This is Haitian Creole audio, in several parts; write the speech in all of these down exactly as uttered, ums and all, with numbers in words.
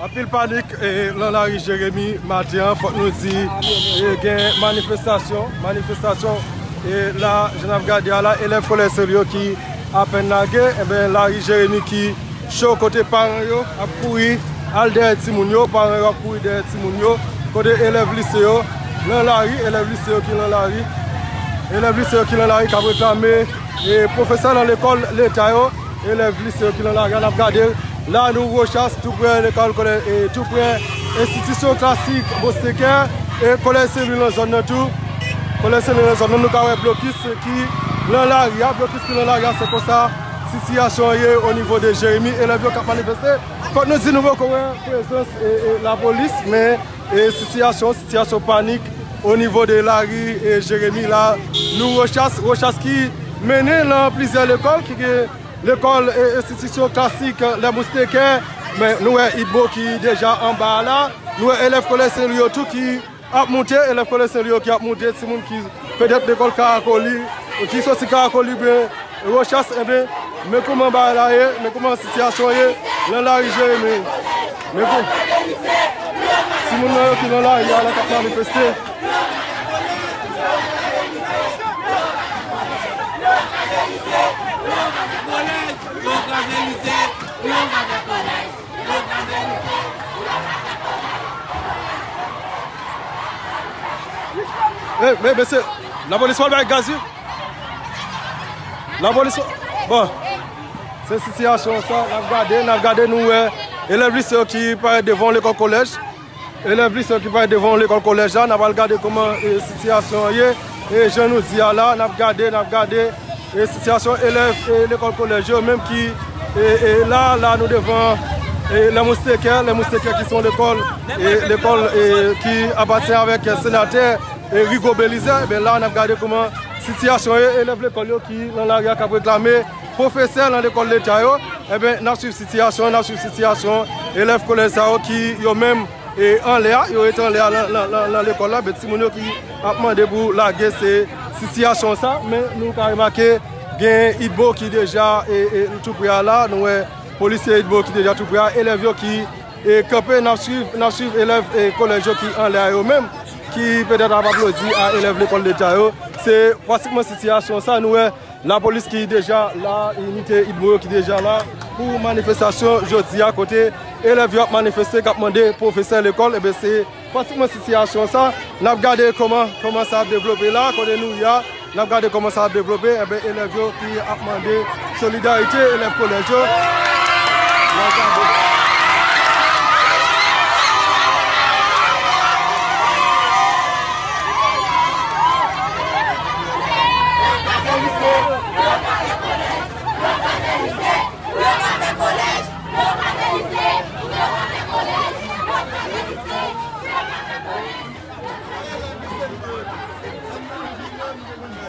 Anpil panik, e, nan lari Jeremi maten an, fòk nou di, e, gen manifestasyon, manifestasyon, e, la, jan n ap gade a la, elèv Kolèj Sen Lwi yo ki apèn lage, enben, lari Jeremi ki cho kote paran yo ap kouri al dèyè timoun yo, paran yo ap kouri dèyè timoun yo, kote elèv lise yo nan lari, elèv lise yo ki nan lari, elèv lise yo ki nan lari k ap reklame, e, pwofesè nan lekòl leta yo, elèv lise yo ki nan lari a, n ap gade la, nou Rochas, tou prè lekòl, kolè-, e, tou prè enstitisyon klasik Mostechè, e Kolèj Sen Lwi nan zòn nan tou. Kolèj Sen Lwi nan zòn nan, nou ka wè blokis ki nan lari a, blokis ki nan lari a, se konsa sitiyasyon an ye o nivo de Jeremi, elèv yo k ap manifeste. Fòk nou di nou poko wè prezans, e, e, lapolis, men, e, sitiyasyon, sitiyasyon panik o nivo de lari, e, Jeremi la, nou Rochas, Rochas ki mennen nan plizyè lekòl, ki gen lekòl, e, enstitisyon klasik, e, Les Moustiquaires, men nou wè Idbo ki deja anba a la, nou wè elèv Kolèj Sen Lwi yo tou ki ap moute, elèv Kolèj Sen Lwi yo ki ap moute, timoun ki petèt lekòl Karakoli, ki soti Karakoli, oubyen Rochas, enben, men kòman bagay la ye, men kòman sitiyasyon ye nan lari Jeremi. Men kou-, timoun nan yo ki nan lari a la k ap manifeste. Ey, men, mesye, lapolis pral bay gaz, wi. Lapolis, bon, se sitiyasyon sa, n ap gade, n ap gade, nou wè elèv lise yo ki parèt devan yon lekòl kolèj. Elèv lise yo ki parèt devan yon lekòl kolèj la, n ap al gade kòman, e, sitiyasyon an ye. E jan nou di a la, n ap gade, n ap gade, e, sitiyasyon elèv, e, lekòl kolèj yo, menm ki, e, e, la, la, nou devan, e, Les Moustiquaires, Les Moustiquaires ki se yon lekòl, e, lekòl, e, ki apatyen avèk senatè, e, Rigaud Belizaire. Ebyen la, n ap gade kòman sitiyasyon ye, elèv lekòl yo ki nan lari a k ap reklame pwofesè nan lekòl leta yo. Ebyen, n ap swiv sitiyasyon, n ap swiv sitiyasyon elèv kolèj sa yo ki yo menm e anlè a, yo rete anlè a nan, nan, nan, nan lekòl la, men timoun yo ki ap mande pou lage se sitiyasyon sa, men nou ka remake gen Idbo ki deja, e, e, tou prè a la, nou wè polisye Idbo ki deja tou prè a, elèv yo ki, e, kanpe, n ap swiv, n ap swiv elèv, e, kolèj yo ki anlè a yo menm, ki petèt ap aplodi a elèv lekòl leta yo, se pratikman sitiyasyon sa, nou wè lapolis ki deja la, inite Idbo yo ki deja la pou manifestasyon jodi a, kote elèv yo ap manifeste, k ap mande pwofesè lekòl, ebyen, se pratikman sitiyasyon sa. N ap gade kòman, kòman sa ap devlope la, kote nou ye a, n ap gade kòman sa ap devlope, ebyen, elèv yo ki ap mande solidarite, elèv kolèj yo. N ap gade.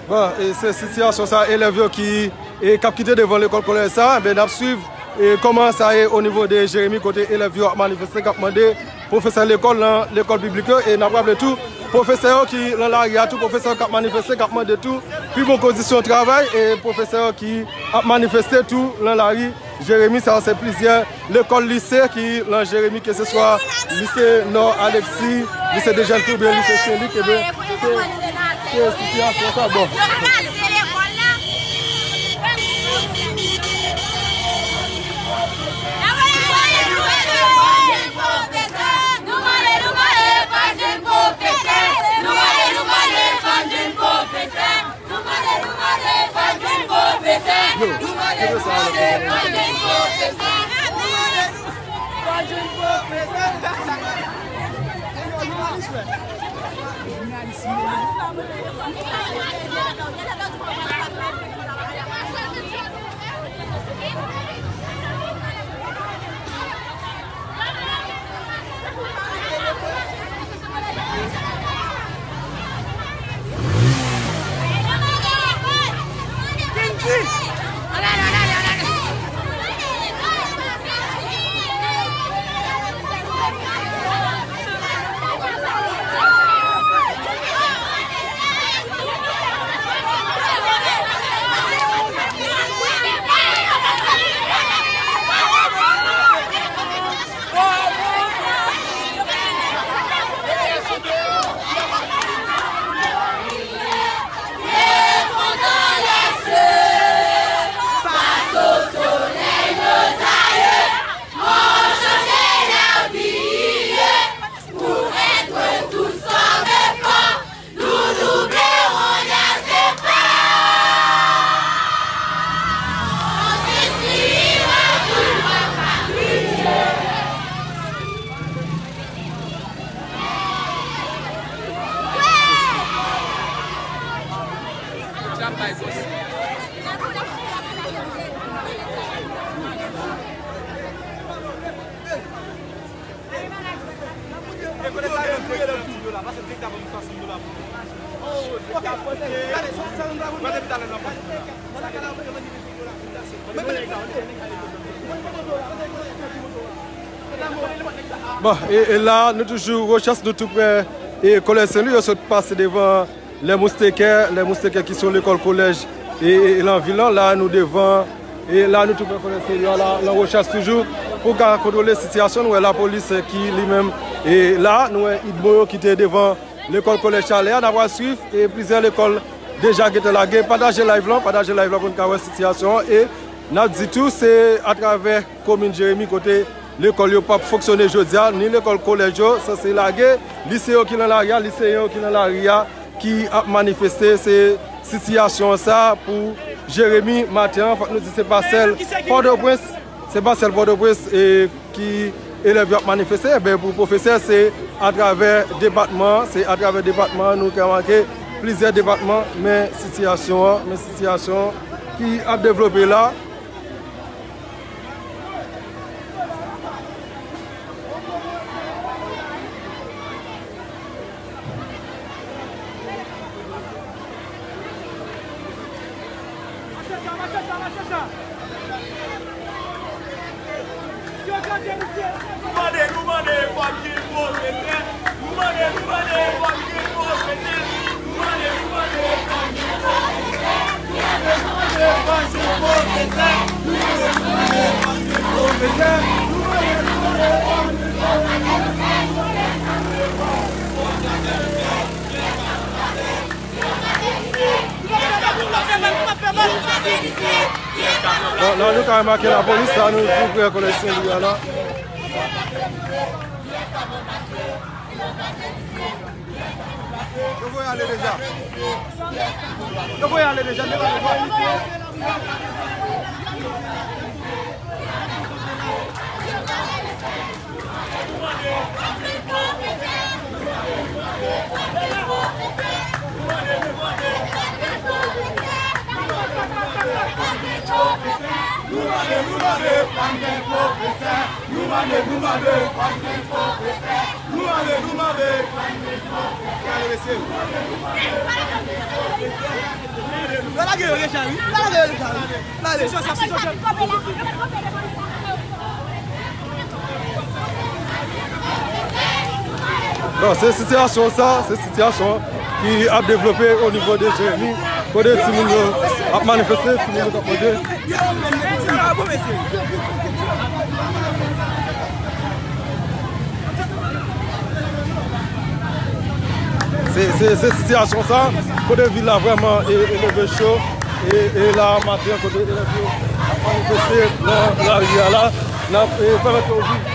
Bon, e se sitiyasyon sa, elèv yo ki, e, k ap kite devan lekòl kolèj sa, ben, n ap swiv, e, kòman sa ye o nivo de Jeremi, kote elèv yo ap manifeste, k ap mande pwofesè lekòl nan lekòl piblik yo, e n ap raple tou, pwofesè yo ki nan lari a tou, pwofesè yo k ap manifeste, k ap mande tou pi bon kondisyon travay, e pwofesè yo ki ap manifeste tou nan lari Jeremi, sa yo se plizyè lekòl lise ki nan Jeremi, keseswa lise Nò Alexis, lise de Jèn Fi oubyen lise Sen Lik, ebyen, se, se sitiyasyon sa. Bon. Bon, e, e la, nou toujou Rochas, nou tou prè e Kolèj Sen Lwi, yo sot pase devan Les Moustiquaires, Les Moustiquaires ki se yon lekòl kolèj e, e, e nan vil lan. La, nou devan, e la, nou tou prè Kolèj Sen Lwi a, la, nan Rochas toujou, pou ka kontwole sitiyasyon. Nou wè lapolis, e, ki li menm, e la, nou wè idmo yo ki te devan lekòl kolèj Chalè a. N ap pral swiv, e plizyè lekòl deja gentan lage. Pataje live lan, pataje live lan pou n ka wè sitiyasyon an. E n ap di tou, se atravè komin Jeremi kote lekòl yo p ap fonksyone jodi a, ni lekòl kolèj yo sanse lage, lise yo ki nan lari a, liseyen yo ki nan lari a, ki ap manifeste, se sitiyasyon sa pou Jeremi maten an, fòk nou di se pa sèl Pòtoprens, se pa sèl Pòtoprens, e ki elèv yo ap manifeste, enben pou pwofesè, se atravè depatman an, se atravè depatman an, nou ka make plizyè depatman, men sitiyasyon an, men sitiyasyon ki ap devlope la. Nou mande, nou mande, fòk gen pwofesè. Nou mande, nou mande, fòk gen pwofesè. Nou mande, nou mande, fòk gen pwofesè. Nou mande, nou mande, fòk gen pwofesè. Nou mande, nou mande, fòk gen pwofesè. Nou mande, nou mande, fòk gen pwofesè. Bon, la nou ka remake lapolis la, nou tou prè Kolèj Sen Lwi a la. Yo voye ale deja. Yo voye ale deja, deja. Nou mande, nou mande, pa gen pwofesè. Nou mande, nou mande, pa gen pwofesè. Nou mande, nou mande, pa gen pwofesè. Gade mesye. Yo lage yo deja, wi. Yo lage yo deja, wi. Lage. Bon, se sitiyasyon sa, se sitiyasyon ki ap devlope o nivo de Jeremi, kote timoun yo ap manifeste, timoun yo t ap mande. Se, se, se sitiyasyon sa, kote vil la vrèman e, e leve cho, e, e la maten kote elèv yo ap manifeste nan lari a la, n ap, e, pèmèt yo viv.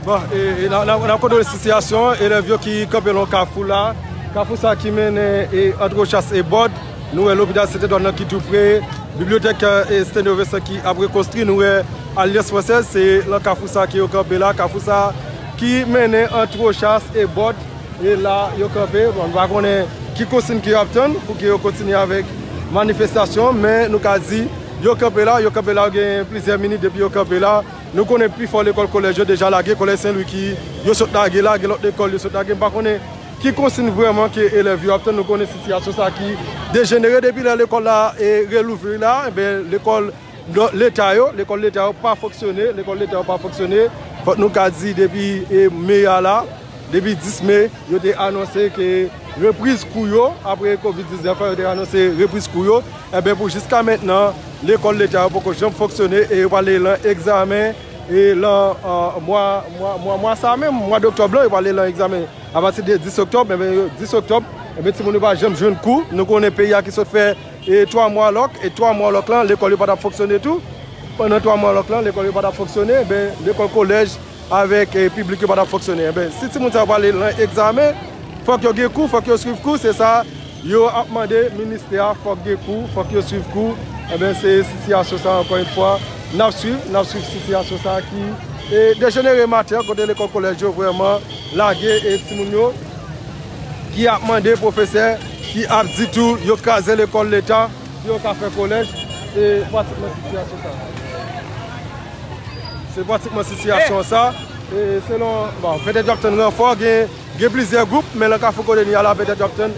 Bon, e, e, n ap, n ap, n ap kontwole sitiyasyon an, elèv yo ki kanpe nan kafou la, kafou sa ki mennen e, ant Rochas e Bòd, nou wè lopital Sentedwàn nan ki tou pre, bibliyotèk e, Stanley Robinson ki ap rekonstwi, nou wè Alyans Fransèz, se nan kafou sa ke yo kanpe la, kafou sa ki mennen ant Rochas e Bòd, e la yo kanpe, bon, nou pa konnen ki konsiy ke y ap tann pou ke yo kontinye avèk manifestasyon, men nou ka di, yo kanpe la, yo kanpe la, gen plizyè minit depi yo kanpe la, nou konnen pifò lekòl kolèj yo deja lage, kolèj Sen Lwi ki yo sot lage la, gen lòt lekòl yo sot lage, m pa konnen ki konsiy vrèman ke elèv yo ap tann, nou konnen sitiyasyon sa ki dejenere depi lè lekòl la e relouvri la, enben lekòl leta yo, lekòl leta yo pa fonksyone, lekòl leta yo pa fonksyone, fòk nou ka di depi e, me a la, depi dis me, yo te anonse ke repriz kou yo, apre kovid diznèf la, yo te anonse repriz kou yo, enben pou jiska mentnan, lekòl leta yo poko janm fonksyone e yo prale lan egzamen e lan e, mwa, mwa, mwa, mwa sa menm, mwa doktòb lan, yo prale lan egzamen apati de dis oktòb, enben, dis oktòb, enben, timoun yo pa janm jwenn kou. Nou konnen peyi a ki sot fè e twa mwa lòk, e twa mwa lòk lan, lekòl yo pa t ap fonksyone tou. Pandan twa mwa lòk lan, lekòl yo pa t ap fonksyone, enben, lekòl kolèj avèk e, piblik yo pa t ap fonksyone. Enben, si timoun sa yo prale lan egzamen, fòk yo gen kou, fòk yo swiv kou, se sa yo ap mande ministè a, fòk gen kou, fòk yo swiv kou. Enben, se sitiyasyon sa, ankò yon fwa, n ap swiv, n ap swiv sitiyasyon sa ki e, dejenere maten an, kote lekòl kolèj yo vrèman lage e, timoun yo, ki ap mande pwofesè, ki ap di tou yo kraze lekòl leta pou yo ka fè kolèj. Se pratikman sitiyasyon sa. Se pratikman sitiyasyon sa. E selon, bon, petèt y ap tann ranfò, gen, gen plizyè gwoup, men nan kafou kote n ye a la, petèt y ap tann,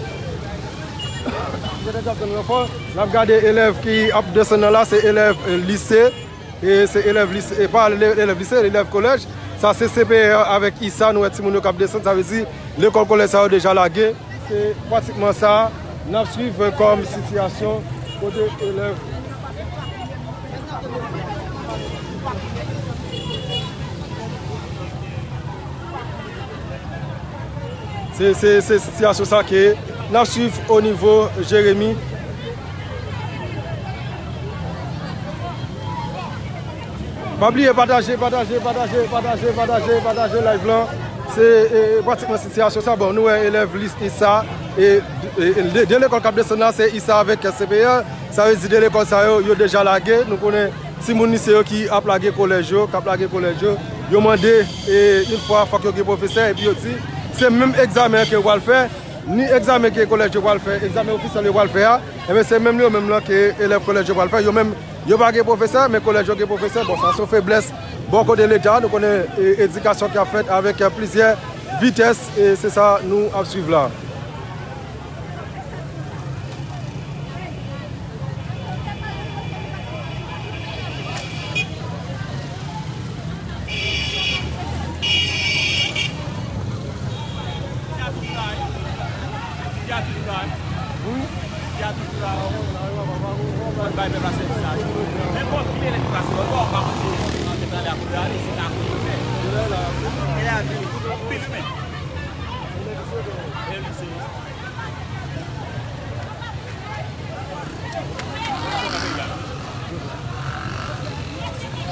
petèt y ap tann ranfò. N ap gade elèv ki ap desann nan la, se elèv e, lise. E se elèv lise, e pa le- elèv lise, elèv kolèj. Sa se C P E avèk isa, nou wè timoun yo k ap desann, sa vle di lekòl kolèj sa yo deja lage. Se pratikman sa n ap swiv kòm sitiyasyon kote elèv. Se, se, se sitiyasyon sa ke n ap swiv o nivo Jeremi. Pa bliye pataje, pataje, pataje, pataje, pataje, pataje live lan. Se e, pratikman sitiyasyon sa. Bon, nou wè elèv lis isa. E, e, de, de lekòl k ap desann la, se isa avèk C P E. Sa vle di de lekòl sa yo, yo deja lage. Nou konnen timoun lise yo ki ap lage kolèj yo, k ap lage kolèj yo. Yo mande, e, yon fwa fòk yo gen pwofesè, epi yo di, se menm egzamen an ke yo pral fè, ni egzamen ke kolèj yo pral fè, egzamen ofisyèl yo pral fè a, enben se menm yo menm lan ke elèv kolèj yo pral fè. Yo menm, yo pa gen pwofesè, men kolèj yo gen pwofesè. Bon, sa se yon feblès bò kote leta. Nou konnen, e, edikasyon ki ap fèt avèk, e, plizyè vitès, e se sa nou ap swiv la.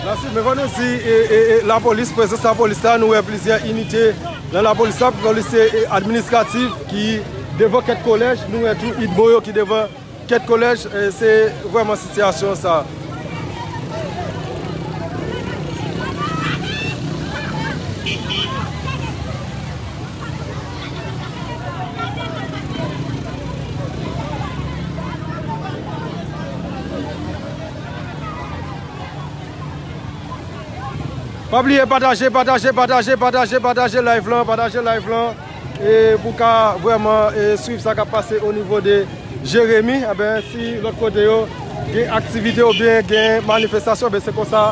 Mèsi, men fò nou di, e, e, e, lapolis, prezans lapolis la, nou wè plizyè inite nan lapolis la, polis, e, e, administratif ki devan kèk kolèj, nou wè tou idmo yo ki devan kèk kolèj, e, se vrèman sitiyasyon sa. Pa bliye pataje, pataje, pataje, pataje, pataje live lan, pataje live lan. E pou ka vrèman e, swiv sa k ap pase o nivo de Jeremi, enben, si lòt kote yo gen aktivite oubyen gen manifestasyon, enben, se konsa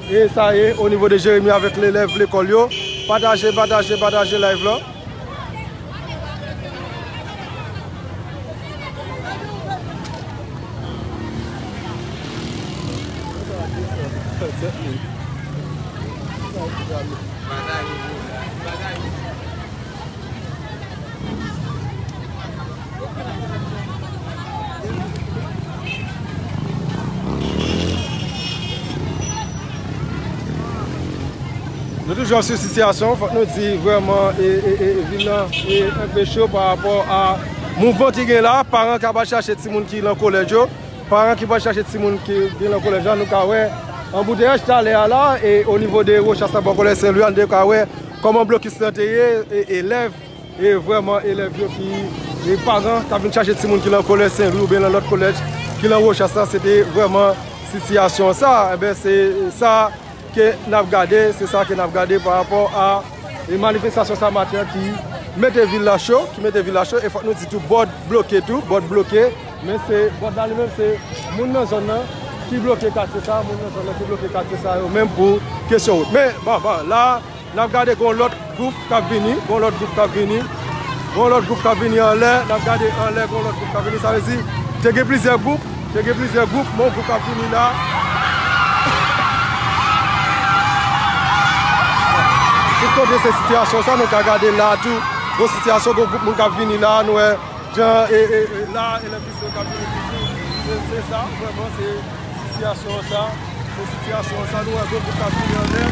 e sa ye o nivo de Jeremi avèk elèv lekòl yo. Pataje, pataje, pataje live lan. Nou toujou ap swiv sitiyasyon, fòk nou di vrèman e, e, e, e, vil lan e enpe cho pa rapò a mouvman ki gen la, paran k ap al chache timoun ki lan kolèj yo, paran ki pral chache timoun ki gen lan kolèj la, nou ka wè anbouteyaj talè a la, e o nivo de Wochas la bò kolèj Sen Lwi a, nou te ka wè kòman blokis lan te ye, e elèv, e vrèman elèv yo ki, e paran k ap vin chache timoun ki lan kolèj Sen Lwi oubyen lan lòt kolèj ki lan Wochas la, se te vrèman sitiyasyon sa, enben se sa ke n ap gade, se sa ke n ap gade pa rapò a e manifestasyon sa maten an ki mete vil la cho, ki mete vil la cho, e fòk nou di tou, bòd bloke tou, bòd bloke, men se, bòd la li menm se moun nan zòn nan ki bloke katye sa, moun nan zòn nan ki bloke katye sa yo menm pou kesyon wout. Men, bon, bon, la, n ap gade gon lòt gwoup k ap vini, gon lòt gwoup k ap vini, gon lòt gwoup k ap vini anlè, n ap gade anlè, gon lòt gwoup k ap vini, sa vle di, te gen plizyè gwoup, te gen plizyè gwoup, men yon gwoup k ap vini la. Tout kote se sitiyasyon sa, nou ka gade la tou, gon sitiyasyon, gon gwoup moun k ap vini la, nou wè, jan, e, e, e, la, elèv lise yo k ap vini toujou, se, se sa, vrèman, se sitiyasyon sa, se sitiyasyon sa, nou wè, gon gwoup k ap vini anlè,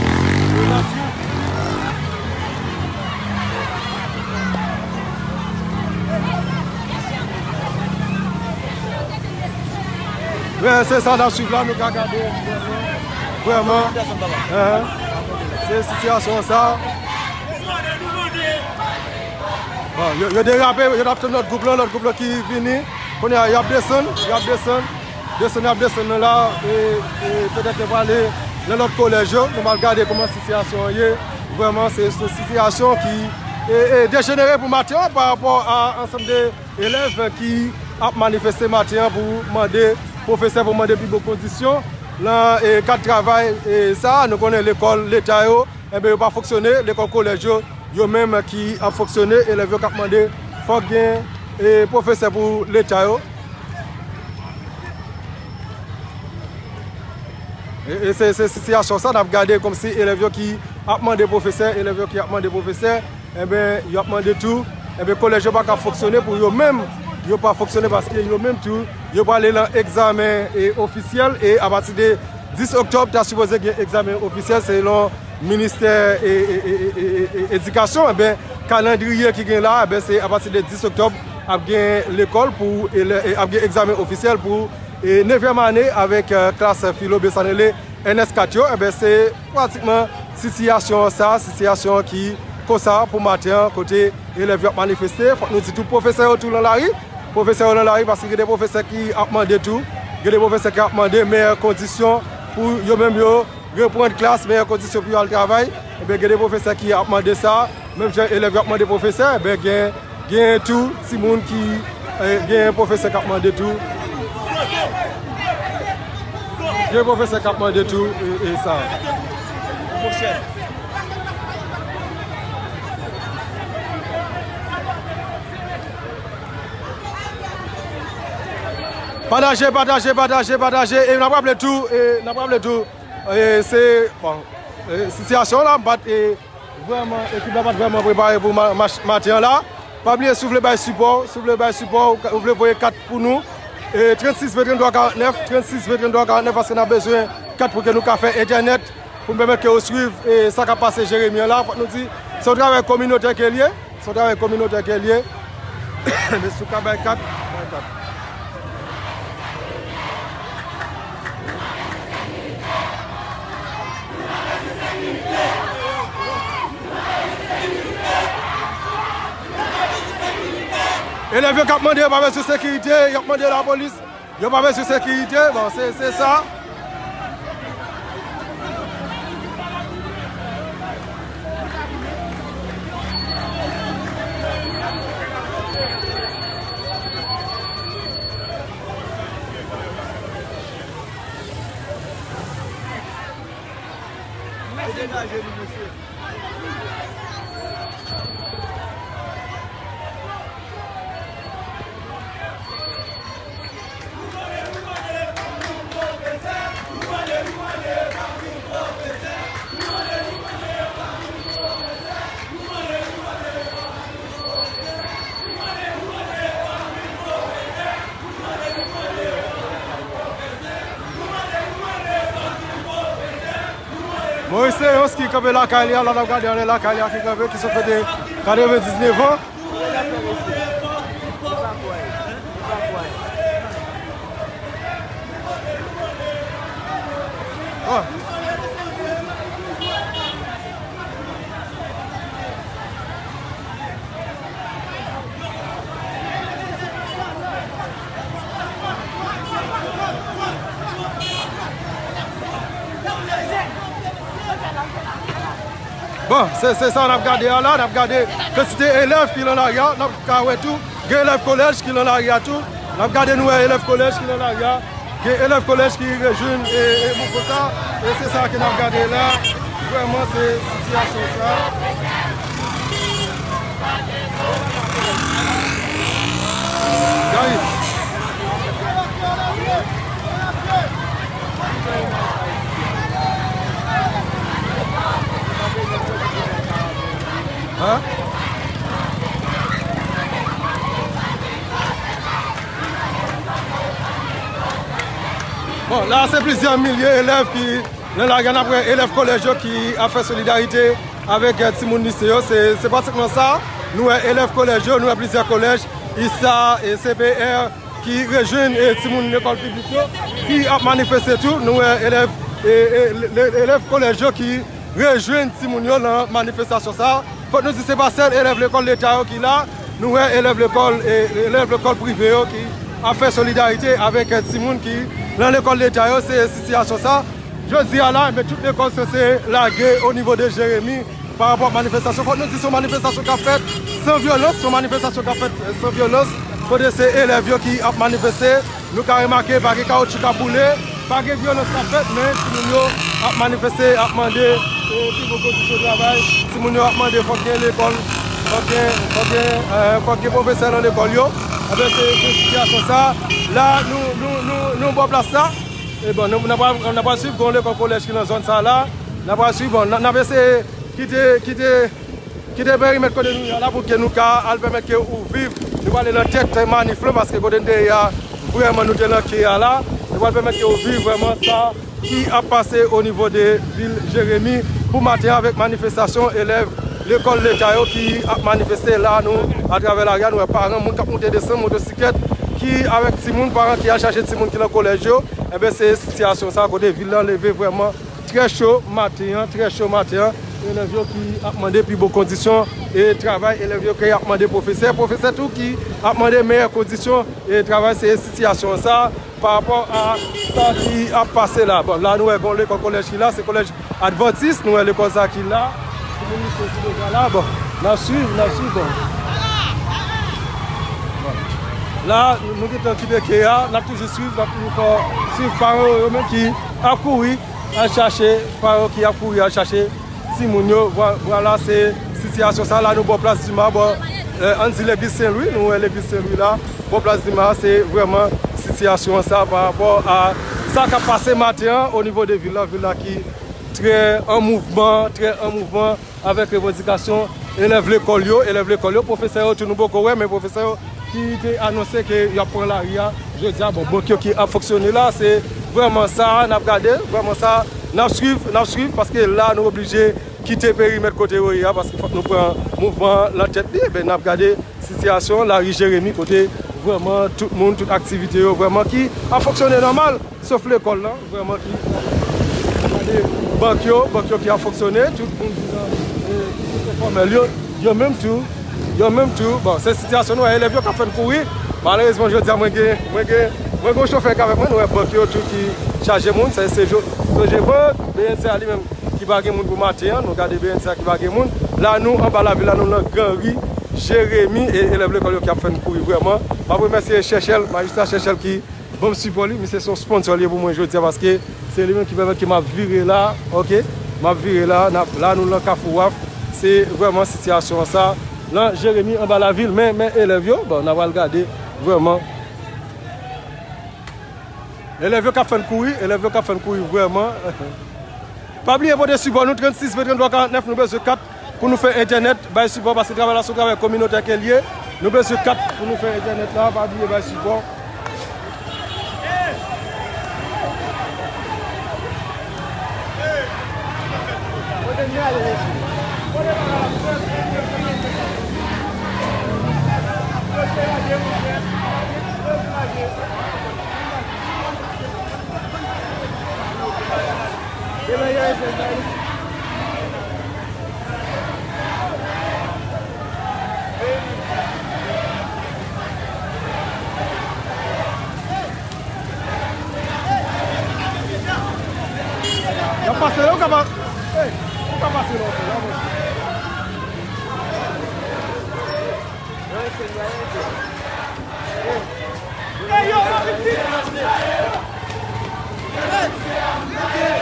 e la tou. Men se sa n ap swiv la, nou ka gade vrèman, vrèman. Enhen. Se sitiyasyon sa. Bon, yo, yo derape, yo t ap tann lòt gwoup lan, lòt gwoup lan ki vini. Kounye a, y ap desann, y ap desann. Desann, y ap desann nan la, e, e petèt yo prale nan lòt kolèj yo. Nou pral gade kòman sitiyasyon an ye. Vrèman, se, se yon sitiyasyon ki e, e dejenere pou maten an pa rapò a ansanm de elèv ki ap manifeste maten an pou mande pwofesè pou mande pi bon kondisyon lan e, kad travay e, sa a. Nou konnen lekòl leta yo, enben, yo pa fonksyone, lekòl kolèj yo, yo menm ki ap fonksyone, elèv yo k ap mande fòk gen e, pwofesè pou leta yo. E, e se, se sitiyasyon sa, n ap gade kòmsi elèv yo ki ap mande pwofesè, elèv yo ki ap mande pwofesè, enben, yo ap mande tou, enben, kolèj yo pa ka fonksyone pou yo menm, yo pa fonksyone paske yo menm tou, yo prale lan egzamen e, ofisyèl, e apati de dis oktòb, ta sipoze gen egzamen ofisyèl selon ministè e, e, e, e, e, e, edikasyon, enben, kalandriye ki gen la, enben, se apati de dis oktòb ap gen lekòl pou elè-, e, ap gen egzamen ofisyèl pou e, nevyèm ane avèk e, klas filo, ben, sa n rele N S kat yo, enben, se pratikman sitiyasyon sa, sitiyasyon ki konsa pou maten an, kote elèv yo ap manifeste. Fòk nou di tou, pwofesè yo tou lan lari. Pwofesè yo lan lari paske gen de pwofesè ki ap mande tou. Gen de pwofesè ki ap mande meyè kondisyon pou yo menm yo reprann klas, meyè kondisyon pou yo al travay. Enben, gen de pwofesè ki ap mande sa. Menm jan elèv yo ap mande pwofesè, enben, gen, gen tou timoun ki, e, gen pwofesè k ap mande tou. Gen pwofesè k ap mande tou, e, e sa. Pataje, pataje, pataje, pataje. E n ap raple tou, e n ap raple tou, e, se, bon, e, sitiyasyon la, m pa t, e, vrèman, ekip la pa t vrèman prepare pou ma-, mach maten an la. Pa bliye, si w vle bay sipò, si w vle bay sipò, ou ka, ou vle voye kat pou nou, e, trannsis ven tranntwa karantnèf, trannsis ven tranntwa karantnèf, paske n ap bezwen kat pou ke nou ka fè entènèt, pou n pèmèt ke w swiv, e, sa k ap pase Jeremi an la. Fòk nou di, se yon travay kominotè ke l ye. Se yon travay kominotè ke l ye. Men si w ka bay kat, bay kat. Elèv yo k ap mande, yo pa bezwen sekirite, y ap mande lapolis. Yo pa bezwen sekirite, bon, se, se sa. Moris Leyons ki kanpe lakay li a, la n ap gade anlè lakay li a ki kanpe, ki sot fete katrevendiznèf an. Ah. Bon, se, se sa n ap gade a la, n ap gade kantite elèv ki nan lari a, n ap ka wè tou, gen elèv kolèj ki nan lari a tou. N ap gade, nou wè elèv kolèj ki nan lari a. Gen elèv kolèj ki rejwenn e, e mouvman sa, e se sa ke n ap gade la. Vrèman, se sitiyasyon sa. Gari. Hein? Bon, la se plizyè milye elèv ki nan lari a, n ap wè elèv kolèj yo ki ap fè solidarite avèk, eh, timoun lise yo. Se, se pratikman sa. Nou wè elèv kolèj yo, nou wè plizyè kolèj, isa, e C P R, ki rejwenn, eh, timoun lekòl piblik yo, ki ap manifeste tou. Nou wè elèv, eh, eh, le-, le-, elèv kolèj yo ki rejwenn timoun yo nan manifestasyon sa a. Fòk nou di se pa sèl elèv lekòl leta yo ki la. Nou wè elèv lekòl, e, elèv lekòl prive yo ki ap fè solidarite avèk, eh, timoun ki nan lekòl leta yo. Se sitiyasyon sa. Jodi a la, men tout lekòl sanse lage o nivo de Jeremi pa rapò ak manifestasyon. Fòk nou di se yon manifestasyon k ap fèt san vyolans, se yon manifestastasyon k ap fèt, eh, san vyolans, kote se elèv yo ki ap manifeste. Nou ka remake, pa gen kawoutchou k ap boule, pa gen vyolans k ap fèt, men timoun yo ap manifeste, ap mande, eh, pi bon kondisyon travay. Timoun yo ap mande fòk gen lekòl, fòk gen, fòk gen, eh, fòk gen pwofesè nan lekòl yo. Ebyen, se, se sitiyasyon sa. La, nou, nou, nou, nou bò plas la. E bon, nou, n ap, n ap swiv, gen yon lekòl kolèj ki nan zòn sa la. N ap swiv, bon, n, n ap eseye kite, kite, kite perimèt kote nou ye a la pou ke nou ka al pèmèt ke ou viv. Nou prale nan tèt manif lan, paske kote n te ye a, vrèman, nou te nan ke a la. Nou pral pèmèt ke ou viv vrèman sa ki ap pase o nivo de vil Jeremi pou maten an avèk manifestasyon elèv lekòl leta yo ki ap manifeste la. Nou, atravè lari a, nou wè paran, moun k ap monte desann motosiklèt, ki avèk timoun, paran ki al chache timoun ki nan kolèj yo. Enben, se sitiyasyon sa kote vil lan leve vrèman trè cho maten an, trè cho maten an. Elèv yo ki ap mande pi bon kondisyon e travay, elèv yo ki ap mande pwofesè, pwofesè tou ki ap mande meyè kondisyon e travay. Se sitiyasyon sa pa rapò a sa ki ap pase la. Bon, la nou wè gen lekòl kolèj ki la, se kolèj Advantis, nou wè lekòl sa ki la. Timoun lise ki deja la, bon, n ap swiv, n ap swiv, bon. Bon. La, nou gentan kite ke a, n ap toujou swiv, n ap toujou fè swiv paran yo, yo menm ki ap kouri al chache, paran ki ap kouri al chache timoun yo. Vwa-, vwala, se sitiyasyon sa la, nou bò plas Dima, bò, eh, ann di legliz Sen Lwi, nou wè legliz Sen Lwi la, bò plas Dima, se vrèman sitiyasyon sa pa rapò a sa k ap pase maten an o nivo de vil la, vil la ki trè an mouvman, trè an mouvman avèk revandikasyon elèv lekòl yo, elèv lekòl yo, pwofesè yo tou nou poko wè, men pwofesè yo ki te anonse ke y ap pran lari a jodi a, bon, bank yo ki ap fonksyone la, se vrèman sa n ap gade, vrèman sa n ap swiv, n ap swiv, paske la nou oblije kite perimèt kote yo ye a, paske fòk nou pran mouvman an nan tèt li, ebyen n ap gade sitiyasyon lari Jeremi kote vrèman tout moun, tout aktivite yo vrèman ki ap fonksyone nòmal. Sof lekòl lan, vrèman ki, gade, bank yo, bank yo ki ap fonksyone, tout moun ki nan, eh, ki sou fòmèl yo, yo menm tou, yo menm tou, bon, se sitiyasyon nou wè, elèv yo k ap fè n kouri. Malerezman, jodi a, mwen gen, mwen gen, mwen gen yon chofè k avèk mwen, nou wè bank yo tou ki chaje moun, se, se jo-, Sogebank, B N C A li menm ki pa gen moun pou maten an, nou gade B N C A ki pa gen moun. La, nou anba lavil la, nou nan Gran Ri Jeremi, e elèv lekòl yo ki ap fè n kouri vrèman. M ap remèsye Chèchèl, majistra Chèchèl ki ban m sipò li, misye se yon sponsor li ye pou mwen jodi a, paske se li menm ki pèmèt ke m ap vire la, oke? M ap vire la, n ap, la nou lan Kafou Waf. Se vrèman sitiyasyon sa lan Jeremi anba lavil. Men, men elèv yo, bon, n a pral gade vrèman. Elèv yo k ap fè n kouri, elèv yo k ap fè n kouri vrèman. Pa bliye pote sipò nou, trannsis ven tranntrwa karantnèf, nou bezwen kat pou nou fè entènèt, bay sipò, paske travay la se yon travay kominotè ke l ye. Nou bezwen kat pou nou fè entènèt la, pa bliye bay sipò. Y ap pase la, ou ka pa-, hey, ou ka pase la, ou ka pase la.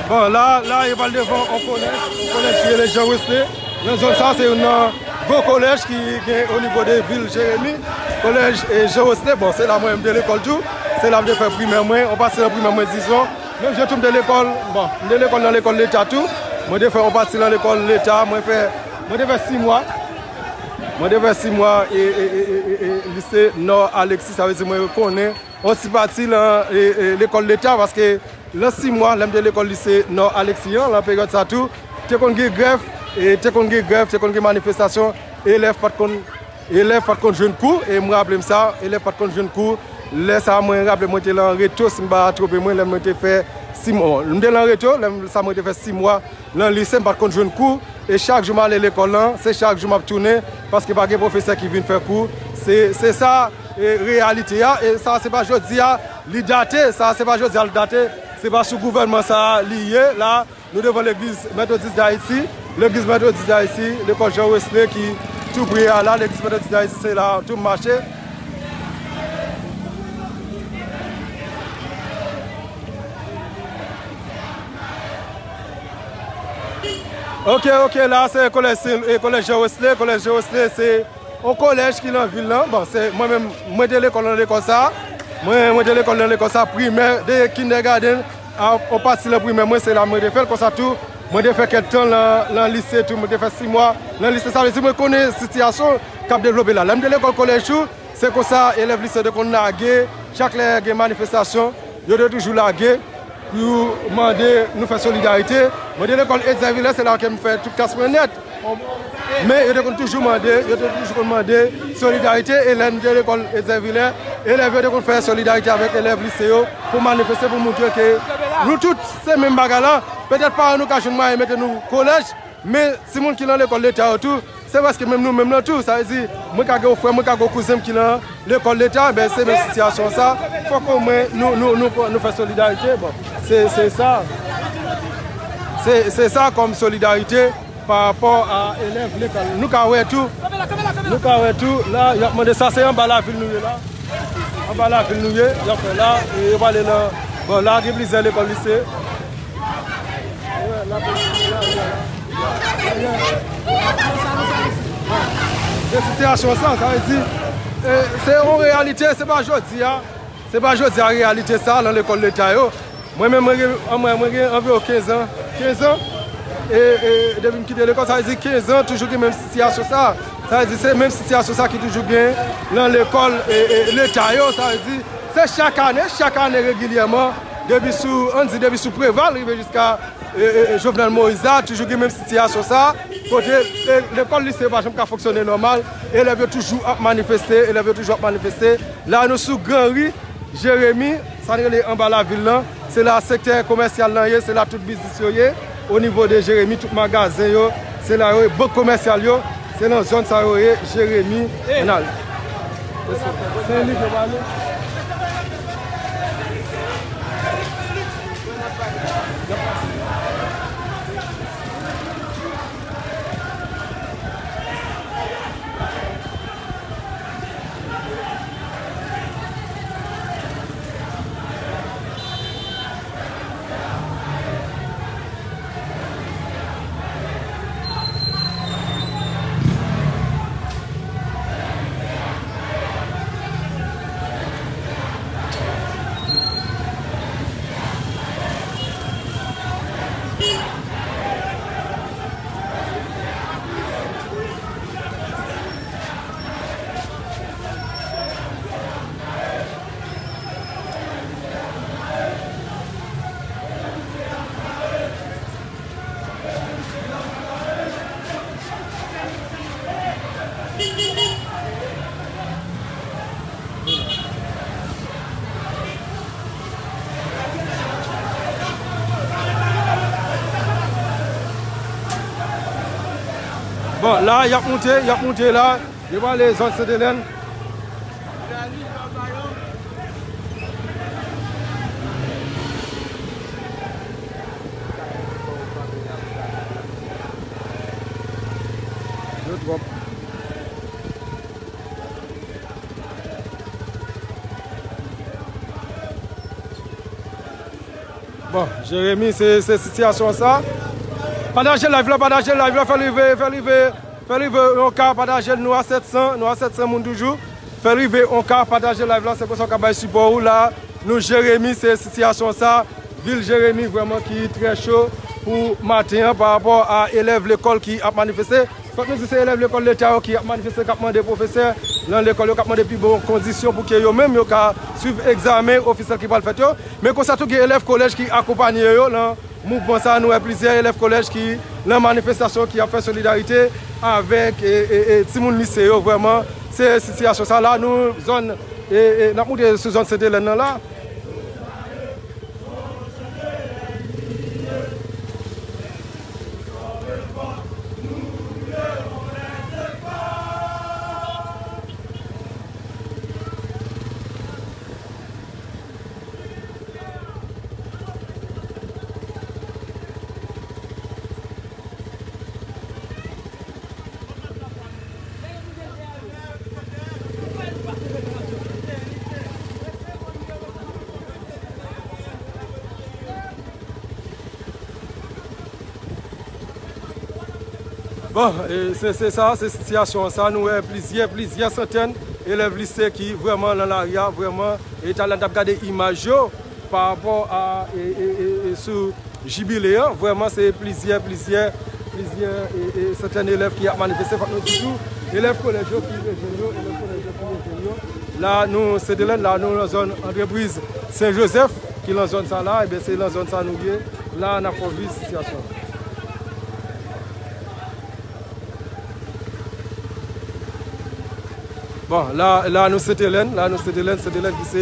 Bon, la, la, yo pral devan yon kolèj, yon kolèj ki rele Jean Wesley. Nan zòn sa, se youn nan gwo kolèj ki gen o nivo de vil Jeremi. Kolèj, e, Jean Wesley, bon, se la mwen menm te lekòl tou. Se la m te fè primè mwen, yon pati nan primè mwen, dizon. Menm jan tou m te lekòl, bon, m te lekòl nan lekòl leta tou. Mwen te fè yon pati nan lekòl leta, mwen fè, mwen te fè sis mwa. Mwen te fè sis mwa e, e, e, e, e, e, lise Nò Aleksi, sa vle di mwen konnen yon ti pati lan, e, e, lekòl leta, paske lan sis mwa, lè m te lekòl lise Nò Aleksi an, lan peryòd sa tou, te konn gen grèv, e te konn gen grèv, te konn gen manifestasyon, elèv pa t konn, elèv pa t konn jwenn kou, e m raple m sa, elèv pa t konn jwenn kou. Lè sa, mwen raple mwen te lan reto, si m pa twonpe mwen, lè mwen te fè sis mwa, m te lan reto, lè m, sa mwen te fè sis mwa, lan lise, m pa t konn jwenn kou. E chak jou m ale lekòl lan, se chak jou m ap tounen, paske pa gen pwofesè ki vin fè kou. Se, se sa, e, reyalite a. E sa, se pa jodi a li date. Sa, se pa jodi a li date. Se pa sou gouvènman sa a li ye. La, nou devan legliz Metodis Dayiti. Legliz Metodis Dayiti, lekòl Jean Wesley ki tou pre a la. Legliz Metodis Dayiti, se la tou m mache. Ok, ok, la se kolèj, se, e, kolèj Jean Wesley. Kolèj Jean Wesley se yon kolèj ki nan vil lan. Bon, se mwen menm, mwen te lekòl nan lekòl sa. Mwen, mwen te lekòl nan lekòl sa, primè, de kindergarten, a, yon pati lan primè mwen, se la mwen te fè l. Konsa tou, mwen te fè kèk tan lan, lan lise tou, mwen te fè sis mwa lan lise. Sa vle di mwen konnen sitiyasyon k ap devlope la. Lè m te lekòl kolèj tou, se konsa elèv lise yo te konn lage, chak lè gen manifestasyon, yo te toujou lage pou mande nou fè solidarite. Mwen te lekòl Etzer Villers, se la ke m fè tout klas mwen nèt. Men yo te konn toujou mande, yo te toujou konn mande solidarite, e lè m te lekòl Etzer Villers, elèv yo te konn fè solidarite avèk elèv lise yo pou manifeste, pou montre ke nou tout se menm bagay la. Petèt paran nou ka jwenn mwayen mete nou kolèj, men timoun ki nan lekòl leta yo tou, se prèske menm nou menm lan tou. Sa vle di, mwen ka gen yon frè m, mwen ka gen yon kouzen m ki nan lekòl leta, ben, se menm sitiyasyon sa. Fòk omwen nou, nou, nou, nou fè solidarite. Bon, se, se sa. Se, se sa kòm solidarite pa rapò a elèv lekòl. Nou ka wè tou, nou ka wè tou, la, y ap mande sa, se anba lavil nou ye la. Anba lavil nou ye, y ap fè la, e yo prale nan, bon, la, gen plizyè lekòl lise. De sitiyasyon sa, sa vle di, e, se yon reyalite, se pa jodi a, se pa jodi a reyalite sa lan lekòl leta yo. Mwen menm, mwen gen, an mwen, mwen gen anviwon kenz an, kenz an, e, e, depi m kite lekòl, sa vle di kenz an, toujou gen menm sitiyasyon sa. Sa vle di se menm sitiyasyon sa ki toujou gen lan lekòl, e, e, leta yo, sa vle di se chak ane, chak ane regilyèman, depi sou, ann di, depi sou Preval rive jiska, e, e, e, Jovenel Moïse la, toujou gen menm sitiyasyon sa, kote, e, lekòl lise yo pa janm ka fonksyone nòmal, elèv yo toujou ap manifeste, elèv yo toujou ap manifeste. La, nou sou Gran Ri Jeremi, sa n rele anba lavil lan, se la sektè komèsyal lan ye, se la tout biznis yo ye. O nivo de Jeremi, tout magazen yo, se la yo ye, bank komèsyal yo, se nan zòn sa yo ye, Jeremi, ann ale. Sen Lik yo pale. Bon, la, y ap moute, y ap moute la. Yo prale zòn Sentelèn. Yo twòp. Bon, Jeremi, se, se sitiyasyon sa. Pataje live la, pataje live la, fè l rive, fè l rive, fè l rive yon ka, pataje l, nou a sèt san, nou a sèt san moun toujou. Fè l rive yon ka, pataje live la, se konsa w ka bay sipò ou la. Nou Jeremi, se sitiyasyon sa. Vil Jeremi vrèman ki trè cho pou maten an pa rapò a elèv lekòl ki ap manifeste. Fòk nou di se elèv lekòl leta yo ki ap manifeste, k ap mande pwofesè nan lekòl yo, k ap mande pi bon kondisyon pou ke yo menm yo ka swiv egzamen ofisyèl ki pral fèt yo. Men konsa tou gen elèv kolèj ki akonpanye yo lan mouvman sa a. Nou wè plizyè elèv kolèj ki lan manifestasyon ki ap fè solidarite avèk, e, e, e, timoun lise yo. Vrèman, se sitiyasyon sa la, nou zòn, e, e, n ap moute sou zòn Sentelèn nan la. Bon, e, se, se sa, se sitiyasyon an sa. Nou wè plizyè, plizyè santèn elèv lise ki vrèman lan lari a, vrèman, e talè n t ap gade imaj yo pa rapò a, e, e, e, e sou jibile an. Vrèman, se plizyè, plizyè, plizyè, e, e, santèn elèv ki ap manifeste. Fòk nou di tou, elèv kolèj yo ki rejwenn yo, elèv kolèj yo ki rejwenn yo. La, nou, Sentelèn, la, nou nan zòn antrepriz Sen Jozèf, ki lan zòn sa la, ebyen, se lan zòn sa nou ye. La, n ap fè w viv sitiyasyon. Bon, la, la nou Sentelèn, la nou Sentelèn, Sentelèn ki se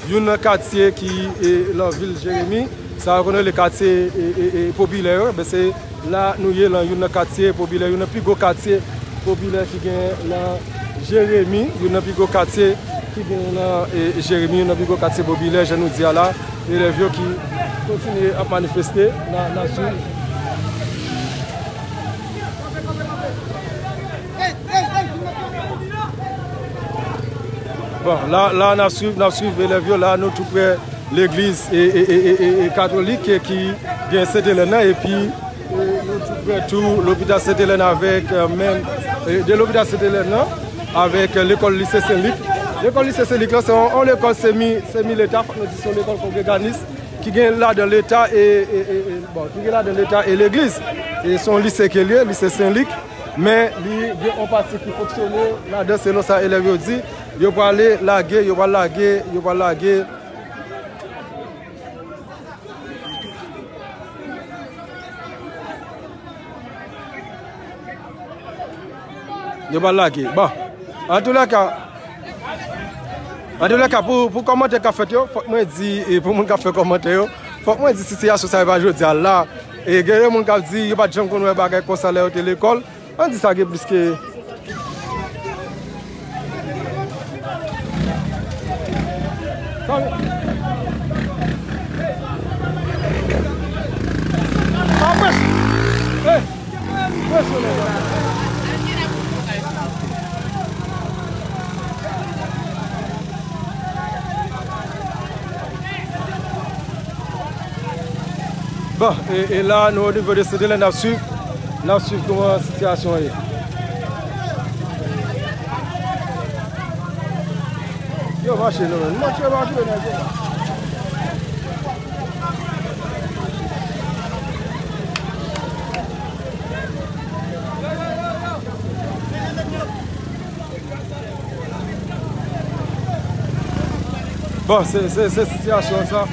youn nan katye ki, e, lan vil Jeremi. Sa yo konn rele katye, e, e, e, popilè yo. Ben, se la nou ye lan youn nan katye popilè, youn nan pi gwo katye popilè ki gen lan Jeremi, youn nan pi gwo katye ki gen lan, e, Jeremi, youn nan pi gwo katye popilè, jan nou di a la. Elèv yo ki kontinye ap manifeste, n a, n a swiv. Bon, la, la n ap swiv, n ap swiv elèv yo. La, nou tou prè legliz e, e, e, e, e, e katolik e ki gen Sentelèn nan, epi, e, nou tou prè tou lopital Sentelèn avèk, e, menm, e, de lopital Sentelèn nan, avèk, e, lekòl lise Sen Lik. Lekòl lise Sen Lik la, se yon, yon lekòl semi, semi leta, fòk nou di se yon lekòl kongreganis ki gen ladan leta e, e, e, e, bon, ki gen ladan leta e legliz. E se yon lise ke l ye, lise Sen Lik, men li gen yon pati ki fonksyone ladan, selon sa elèv yo di. Yo prale lage, yo pral lage, yo pral lage. Yo pral lage. Bon. Antoulèka, antoulèka, pou, pou kòmantè k ap fèt yo, fòk mwen di, e pou moun k ap fè kòmantè yo, fòk mwen di sitiyasyon sa e pa jodi a la. E gen de moun k ap di yo pa t janm konn wè bagay konsa lè yo te lekòl. Ann di sa gen plis ke Bon, e, e la, nou o nivo de Sentelèn, n ap swiv, n ap swiv kòman sitiyasyon an ye. Yo mache, nou menm. Mache, mache, nèg yo. Bon, se, se, se sitiyasyon sa.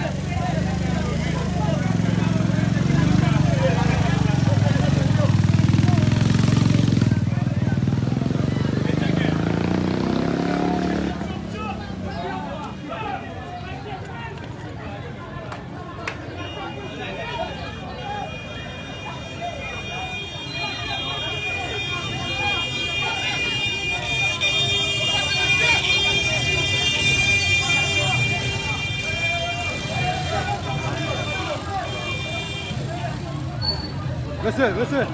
Mesye, mesye,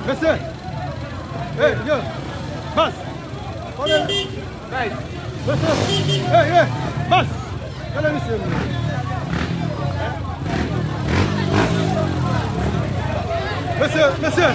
mesye. Hey, yo. Baz. Mesye. Hey, hey. Baz. Gade misye. Mesye, mesye.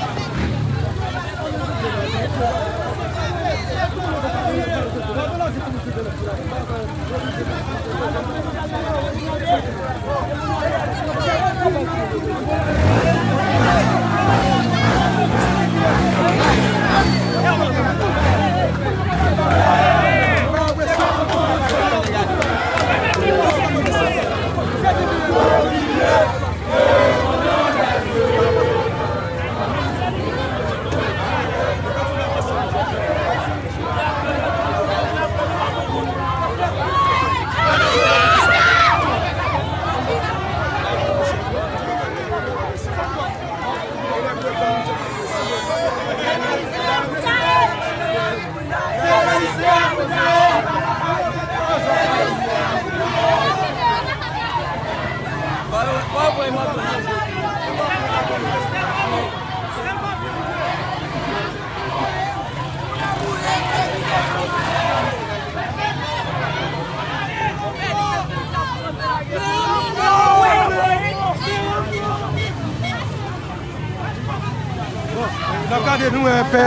Bon, n ap gade nou, e, pè,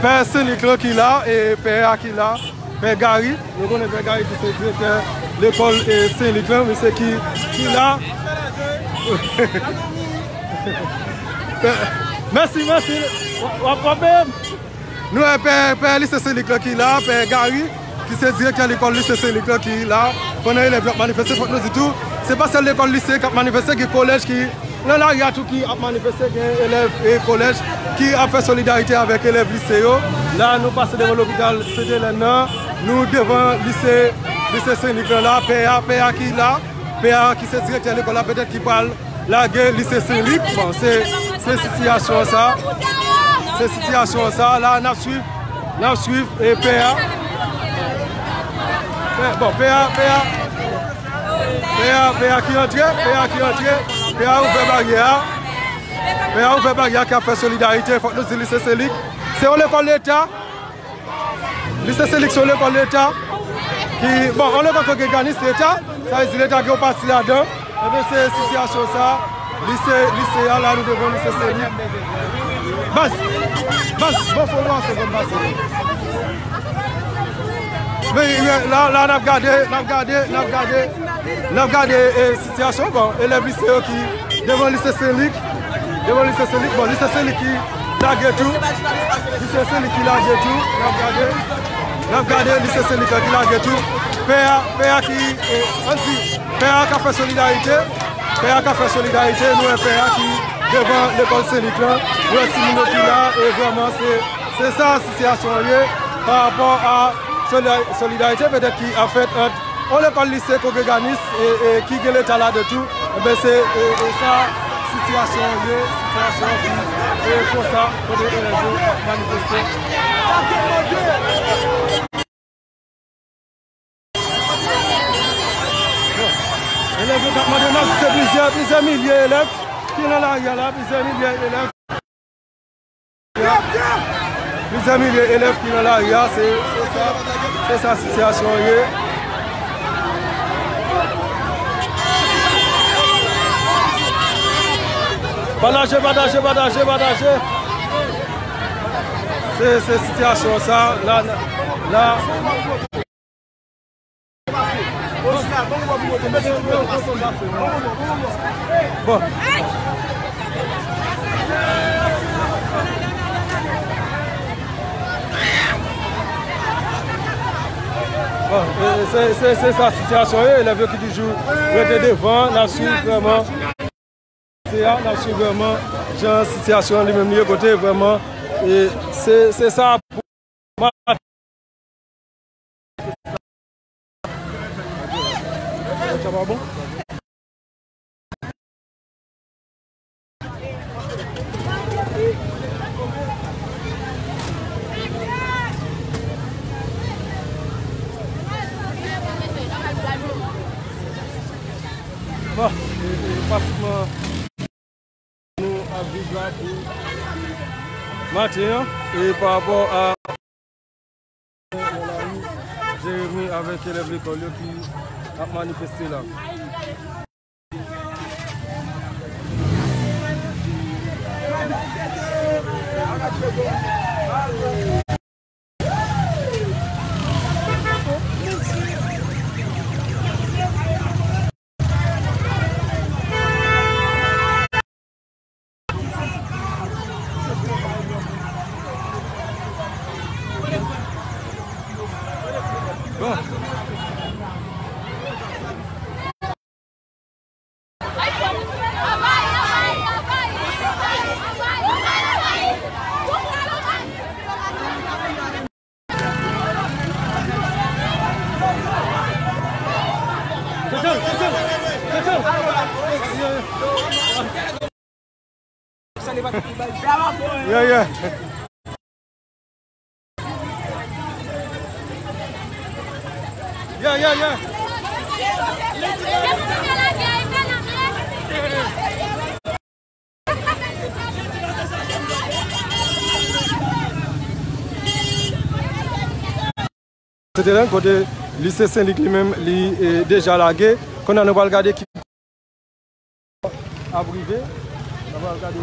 pè Senlik lan ki la, e pè a ki la, pè Gary. Nou konnen pè Gary ki se direktè lekòl, e, Senlik lan, misye ki, ki la. Pè, mèsi, mèsi. W ap, w ap peye m. Nou wè pè, pè lise Senlik lan ki la, pè Gary, ki se direktè lekòl lise Senlik lan ki la. Pandan elèv yo ap manifeste, fòk nou di tou, se pa sèl lekòl lise k ap manifeste, gen kolèj ki nan lari a tou ki ap manifeste, gen elèv e kolèj ki ap fè solidarite avèk elèv lise yo. La, nou pase devan lopital Sent Elèn nan, nou devan lise, lise Senlik lan la, pè a, pè a ki la, pè a ki se direktè lekòl la, petèt ki pral lage lise Senlik. Bon, se, se sitiyasyon sa. Se sitiyasyon sa. La, n ap swiv, n ap swiv, e pè a. Pè, bon, pè a, pè a. Pè a, pè a ki antre, pè a ki antre. Pè a ouvè baryè a. Pè a ouvè baryè a ki ap fè solidarite. Fòk nou di lise Senlik se yon lekòl leta. Lise Senlik se yon lekòl leta ki, bon, yon lekòl ke gen ganis leta, sa vle di leta gen yon pati ladan. Ebyen, se sitiyasyon sa, lise, lise a la, nou devan lise Senlik. Baz, baz, bon, fò nou pase, fò n pase. Men, men, la, la, n ap gade, n ap gade, n ap gade, n ap gade, e, sitiyasyon, bon, elèv lise yo ki devan lise Senlik, devan lise Senlik, bon, lise Senlik ki lage tou, lise Senlik ki lage tou, n ap gade, n ap gade lise Senlik la ki lage tou, pè a, pè a ki, e, ann di, pè a ka fè solidarite, pè a ka fè solidarite, nou wè pè a ki devan lekòl Senlik lan, nou wè timoun yo ki la, e vrèman se, se sa sitiyasyon an ye, pa rapò a solida-, solidarite petèt ki ap fèt ant yon lekòl lise kongreganis, e, e, ki gen leta ladan tou, enben, se, e, e, sa sitiyasyon an ye, sitiyasyon ki, e, konsa, kote elèv yo manifeste. Bon, elèv yo t ap mande, n ap di se plizyè, plizyè milye elèv ki nan lari a la, plizyè milye elèv. Plizyè milye elèv ki nan lari a, se, se sa, se sa sitiyasyon an ye. Pataje, pataje, pataje, pataje. Se, se sitiyasyon sa, la, la. Bon. Bon, e, se, se, se sa sitiyasyon ye, elèv yo ki toujou rete devan, n ap swiv vrèman. Se a, n ap swiv vrèman jan sitiyasyon an li menm li ye, kote vrèman, e, se, se sa pou maten. Sa pa bon? Bon, e, e, pratikman nou ap Maten an, e pa rapò a Jeremi avèk elèv lekòl yo ki ap manifeste la. Bon. Yeah, yeah. Yeah, yeah, yeah. Sentelen, kote lise Sen Lik li menm, li, eh, deja lage. Kounye a nou pral gade ki ap rive. Nou pral gade.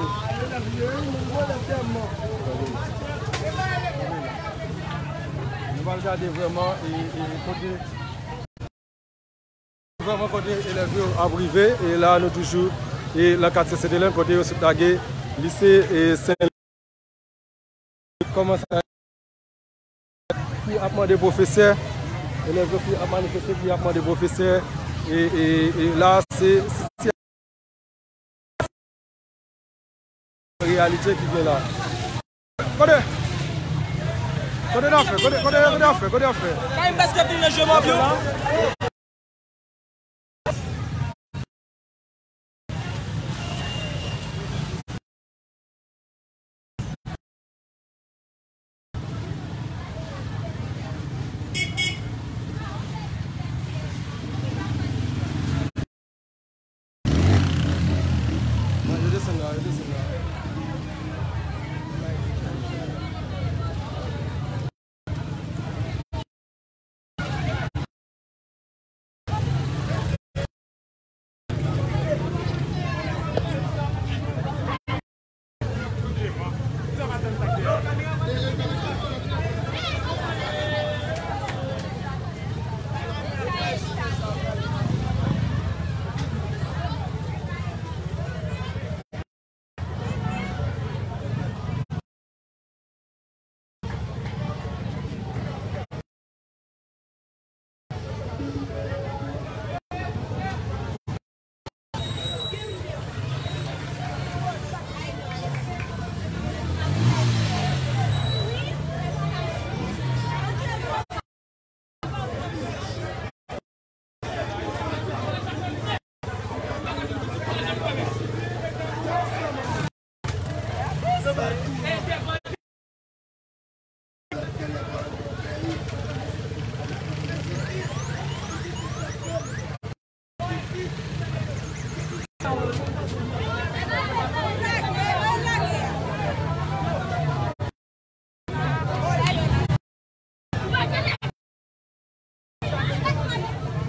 Nou pral gade vrèman, eh, eh, kote Vrèman kote elèv yo ap rive, e la nou toujou, e nan katye Sentelen, kote yo sot lage lise, e Sen Lik kòmanse ki ap mande pwofesè, elèv yo ki ap manifeste, ki ap mande pwofesè, e, e, e la se, se reyalite ki gen la. Kote? Kote n ap fè? Kote, kote, kote n ap fè? Kote n ap fè? Kay m prèske vin nan je mòbyo. Yo desann la, yo desann la.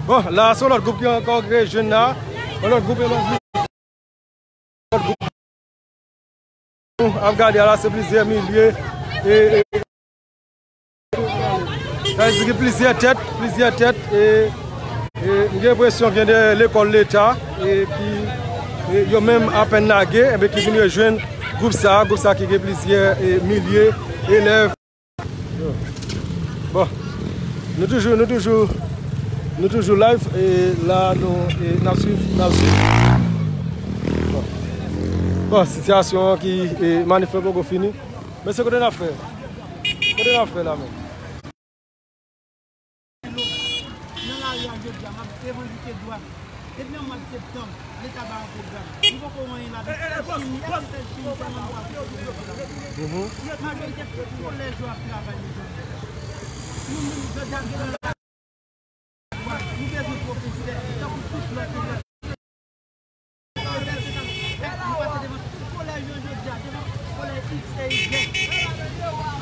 Bon, la se yon lòt gwoup ki ankò ki rejwenn la. Yon lòt gwoup, yon lòt gwoup. Ap gade a la, se plizyè milye. E, e, sa vle di gen plizyè tèt, plizyè tèt. E, e m gen enpresyon gen de lekòl leta, e ki, e yo menm apèn lage, enben ki vin rejwenn gwoup sa, gwoup sa ki gen plizyè, e milye elèv. Bon, nou toujou, nou toujou, nou toujou live, e la nou, e n ap swiv, n ap swiv. Bon. Bon, sitiyasyon an ki, e, manif lan poko fini. Men se kote n ap fè. Kote n ap fè la menm. Nan lari a jodi a, m ap revandike dwa. Depi nan mwa septanm, Leta ba yon pwogram. Nou poko wè anyen ladan. Fè l fini, èske fè l fini sèlman nou pa fè l fini. Majorite tout kolèj yo ap travay jodi a. Nou menm, jodi a, nou bezwen pwofesè, tankou tout lòt elèv. Nou pase devan tout kolèj yo jodi a. X e Y.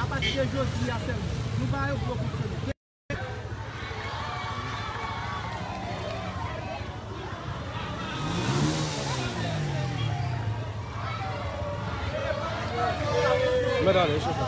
Apati de jodi a sèlman. Nou ba yo gwo kout solisyon. Mèt ale, chofè.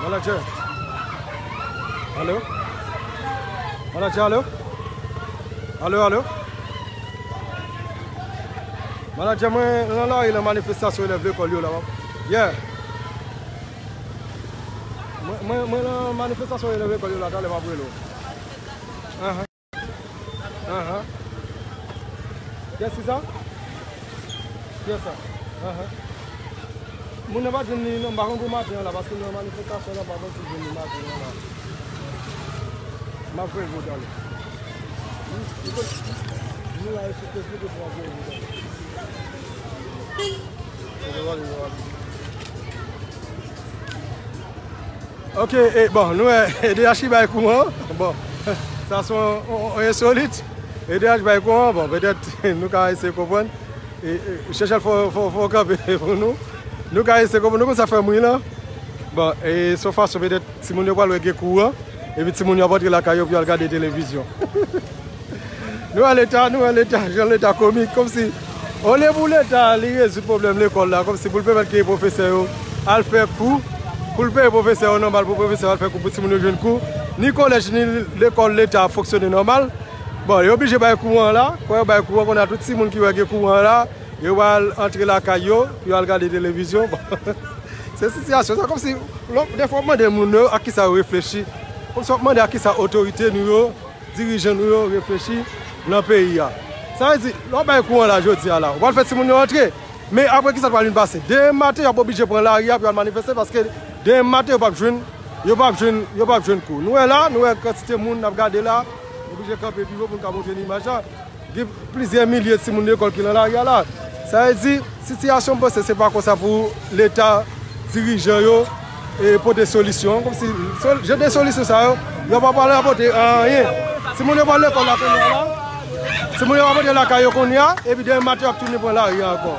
Manadjè. Alo? Manadjè, alo? Alo, alo? Manadjè, mwen nan lari nan manifestasyon elèv lekòl yo la. Yeah. Mwen, mwen, mwen nan manifestasyon elèv lekòl yo la, talè m ap rele w. Ahan. Ahan. Kiyès ki sa? Kiyès sa? Ahan. Moun nan pa jwenn li non, m pa konn pou maten an la, paske nan manifestasyon la, m pa konn si jwenn li maten an la. M ap voye l pou w talè. Nou la sou Facebook epi m ap voye l pou w talè. Ok, e, bon, nou wè, E D H ki bay kouran. Bon, sa se yon, yon, yon ensolit. E D H bay kouran, bon, petèt nou ka eseye konprann. E, e, Chèchèl fò, fò, fò kanpe pou nou. Nou ka eseye konprann, nou konn sa fè m ri lan. Bon, e se yon fason petèt timoun yo pral wè gen kouran. Epi timoun yo ap antre lakay yo pou y al gade televizyon. Nou wè leta, nou wè leta, jan leta komik, kòmsi olye pou leta li rezoud pwoblèm lekòl la, kòmsi pou l pèmèt ke pwofesè yo al fè kou, pou l peye pwofesè yo nòmal, pou pwofesè yo al fè kou, pou timoun yo jwenn kou, ni kolèj, ni lekòl leta ap fonksyone nòmal. Bon, yo oblije bay kouran la, kòm yo bay kouran, kounye a tout timoun ki wè gen kouran la, yo pral antre lakay yo, pou yo al gade televizyon. Bon, se sitiyasyon sa, kòmsi, lò, dèfwa w ap mande moun yo ak kisa yo reflechi, kòmsi w ap mande ak kisa otorite nou yo, dirijan nou yo reflechi nan peyi a. Sa vle di, lè w bay kouran la jodi a la, w pral fè timoun yo antre. Men apre kisa k pral vin pase? Demen maten, y ap oblije pran lari a pou y al manifeste, paske demen maten, yo p ap jwenn, yo p ap jwenn, yo p ap jwenn kou. Nou wè la, nou wè kantite moun n ap gade la, oblije kanpe pi wo pou n ka montre n imaj la. Gen plizyè milye timoun lekòl ki nan lari a la. Sa vle di, sitiyasyon m panse se pa konsa pou leta, dirijan yo, e pote solisyon. Kòmsi, sol-, jan de solisyon sa yo, yo pa pral pote anyen. Timoun yo pral lekòl la kounye a la. Timoun yo pral pote lakay yo kounye a, epi demen maten y ap tounen pran lari a ankò.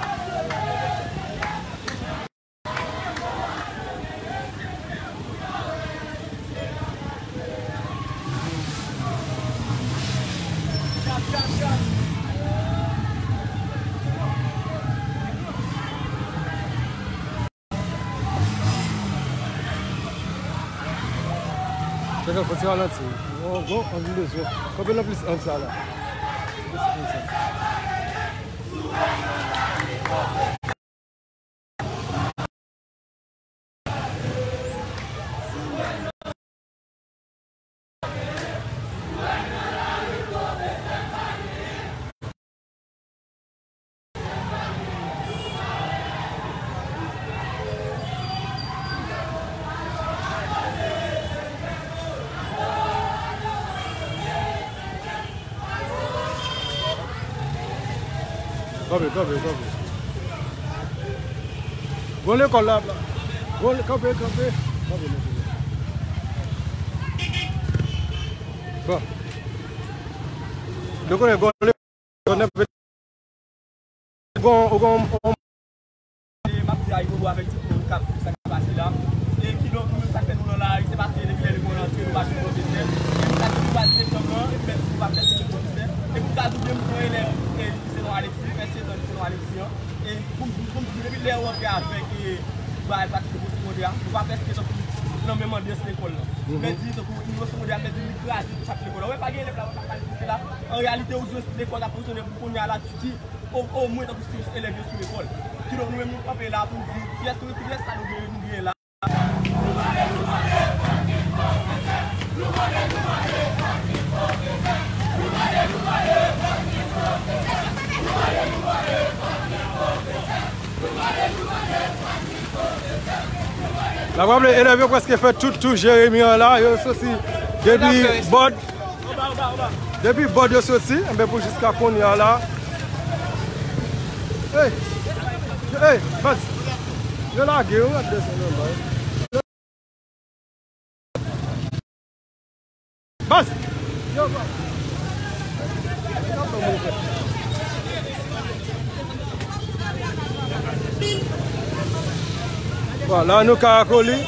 Chèchèl fò ti ralanti. Gon, gon ann bezwen. Konbyen nan plis ann sa la? Plis ann sa. Kanpe, kanpe, kanpe. Gon lekòl la, la. Gon le-, kanpe, kanpe. Kanpe, kanpe. Bon. Nou konnen gon lekòl, gon, gon, gon, E m ap di ayibobo avèk tout moun k ap swiv sa k ap pase la. E kidonk, nou menm sa k fè nou nan lari, se paske depi lè lekòl antre, nou pa jwenn pwofesè. E nou ta toujou ba septanm nan, epi menm si nou pa fè se pwofesè. E pou ta di w byen, m se yon elèv, e, lise Don Alexis, fè sèt an lise Don Alexis an. E pou m, pou m di, depi lè yo antre avèk, e, bagay pratik pou segondè a, nou pa prèske tankou nan menm anbyans lekòl la. Men di, tankou nivo segondè a, men di, li kraze tou chak lekòl la. Ou wè, pa gen elèv la, w ap manifeste la. An reyalite, ou di lekòl la fonksyone pou kounye a la, ki o-, omwen tankou sis elèv yo sou lekòl. Kidonk, nou menm, nou kanpe la pou n di, kiyès nou ye, kiyès sa nou genyen, nou genyen la. N ap raple, elèv yo prèske fè tout tou Jeremi an la. Yo soti depi bòd. Depi bòd yo soti, enben pou jiska kounye a la. Hey! Hey! Baz! Yo lage yo, gade sa nan bay. Baz! Yo, baz! Bon, la nou ka akoli.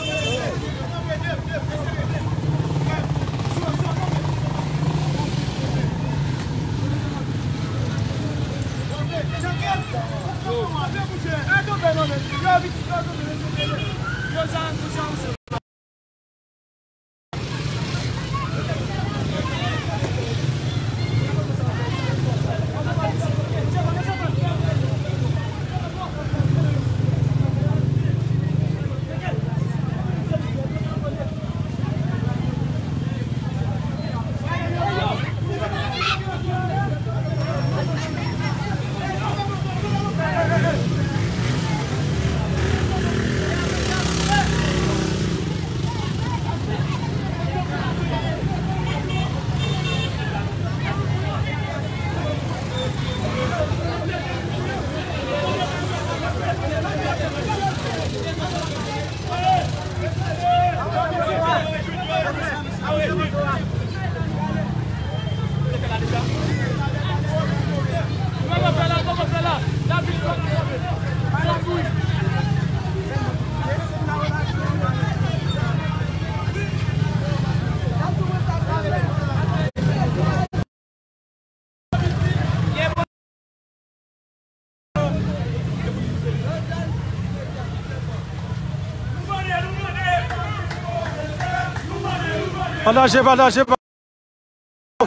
Pataje, pataje, pa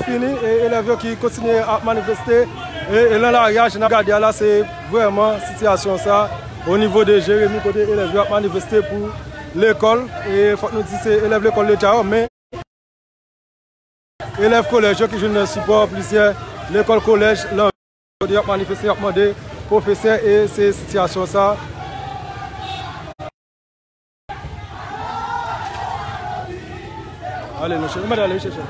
fini, e elèv yo ki kontinye ap manifeste, e, e nan lari a, jan n ap gade a la, se vrèman sitiyasyon sa, o nivo de Jeremi, kote elèv yo ap manifeste pou lekòl, e fòk nou di se elèv lekòl leta yo, men elèv kolèj yo ki jwenn sipò plizyè lekòl kolèj lan yo, y ap manifeste, y ap mande pwofesè, e se sitiyasyon sa. Ale, nou chèche, nou mèt ale chèche.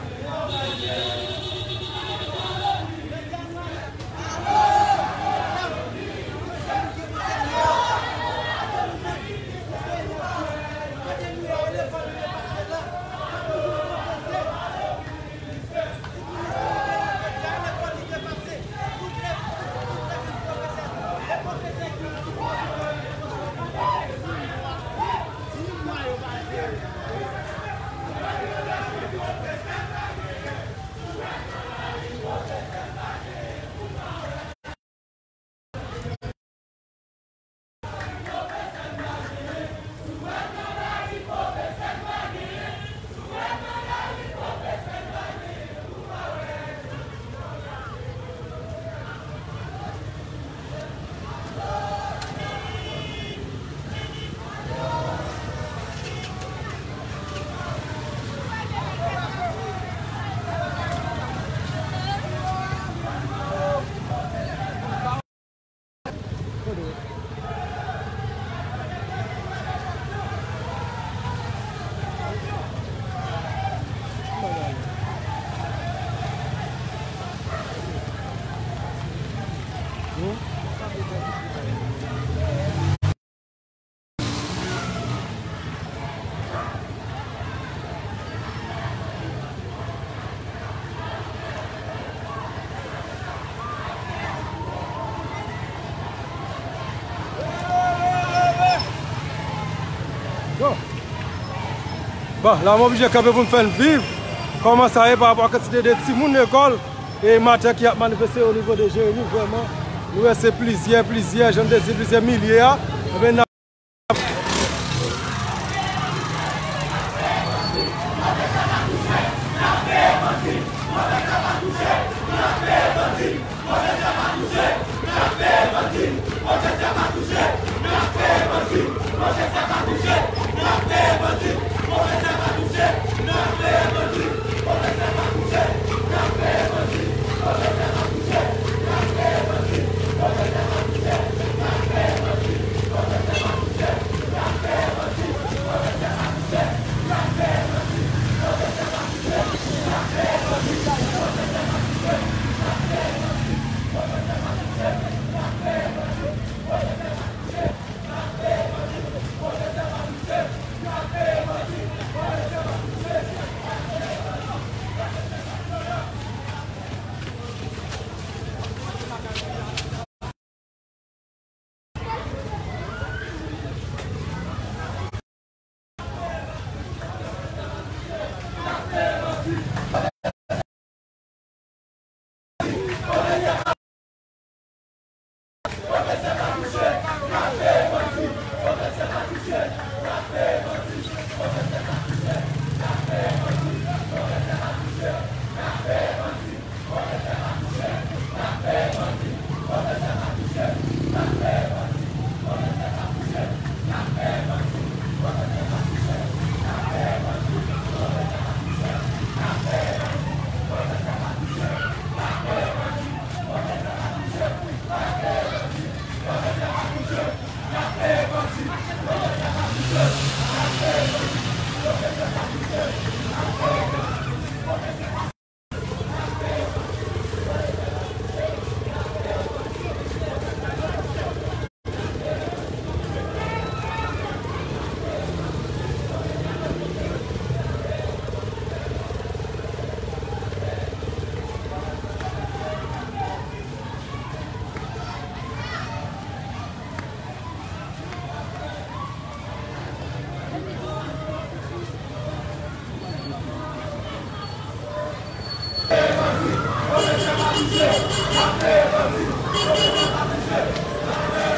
Bon. Bon, la mwen oblije kanpe pou m fè n viv kòman sa ye pa rapò a kantite de timoun lekòl e maten ki ap manifeste o nivo de Jeremi, vrèman, nou wè se plizyè, plizyè, jan m te di, plizyè milye a. Ebyen, n ap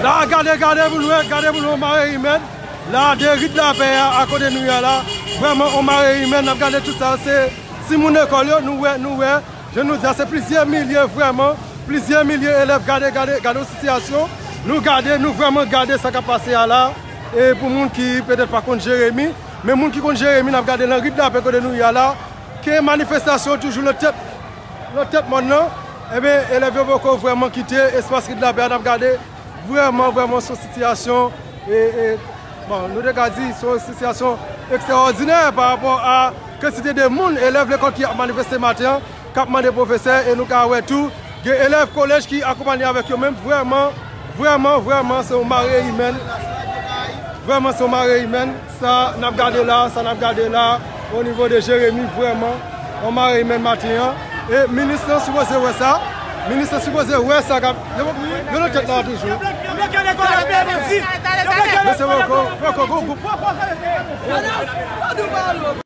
La, gade, gade pou nou wè, gade pou nou wè, mare imèn. La, de rit lapè a, akote nou ye a la. Vrèman, on mare imèn, n ap gade tout sa, se timoun lekòl yo, nou wè, nou wè. Jan nou di a, se plizyè milye vrèman, plizyè milye elèv, gade, gade, gade yon sitiyasyon. Nou gade, nou vrèman gade sa k ap pase a la. E pou moun ki petèt pa konn Jeremi, men moun ki konn Jeremi, n ap gade nan rit lapè kote nou ye a la, ke manifestasyon toujou nan tèt, nan tèt mòn nan. Ebyen, elèv yo poko vrèman kite espas rit lapè a, n ap gade vrèman, vrèman, se yon sitiyasyon, e, e, bon, nou te ka di, se yon sitiyasyon ekstraòdinè pa rapò a kantite de moun, elèv lekòl ki ap manifeste maten an, k ap mande pwofesè, e nou ka wè tou, gen elèv kolèj ki akonpanye avèk yo menm, vrèman, vrèman, vrèman, se yon mare imèn. Vrèman, se yon mare imèn. Sa n ap gade la, sa n ap gade la, o nivo de Jeremi, vrèman, yon mare imèn maten an. E minis lan sipoze wè sa. Minis lan sipoze wè sa k ap, yo, yo nan tèt la toujou. Mesye, poko, poko, poko, poko.